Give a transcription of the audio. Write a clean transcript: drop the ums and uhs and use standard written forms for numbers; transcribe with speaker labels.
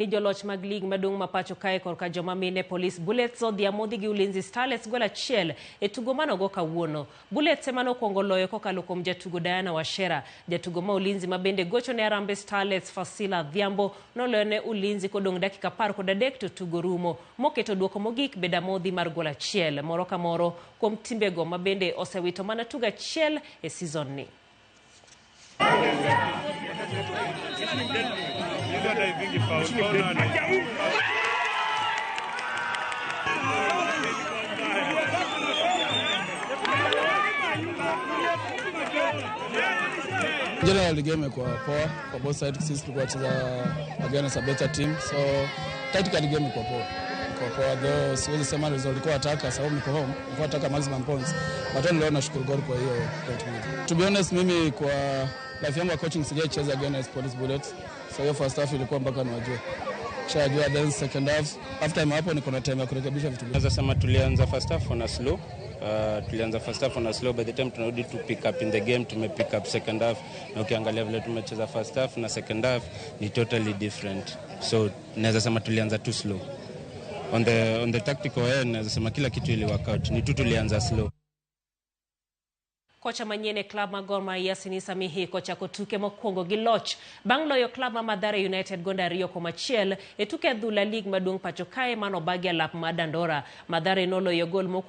Speaker 1: Ni joloch mag lig maduong' ma pacho kae korka joma mine Police Bullets odhi amodhi gi Ulinzi Starlets gol achiel e tugo manogo kawuono. Bullets ema nokwongo loyo kokalo kuom jatugo Diana Wachera. Jatugo ma Ulinzi ma bende gocho ne Harambee Starlets Fasila Adhiambo noloyo ne Ulinzi kodong' dakika 13 to tugo rumo moketo duoko mogik bedo amodhi mar gol achiel moro ka moro kuom timbego ma bende osewito mana tugo achiel e season ni.
Speaker 2: Generally game imekuwa poa kwa both sides, sisi tulikuwa cheza against a better team, so tactically game iko poa, iko poa though siwezi sema result ilikuwa nataka sababu niko home, nilikuwa nataka maximum points, but leo nashukuru God kwa hiyo point moja. To be honest, mimi kwa life yangu ya coaching sijaicheza against Police Bullets, so hiyo first half ilikuwa mpaka niwajue shajua, then second half after time hapo niko na time ya kurekebisha vitu.
Speaker 3: Naweza sema tulianza first half on a slow. Tulianza first half on a slow, by the time tunarudi to pick up in the game, tume pick up second half, na ukiangalia vile tumecheza first half na second half ni totally different, so naweza sema tulianza too slow on the tactical end. Naweza sema kila kitu ili work out, ni tu tulianza slow.
Speaker 1: Kocha manyien e klab ma Gor Mahia Sinisa Mihic ochako tuke mokwongo gi loch bang' loyo klab ma Mathare United gonde 2-1 e tuke adhula lig maduong' pacho kae manobagi alap ma Dandora. Mathare noloyo gol mokwongo.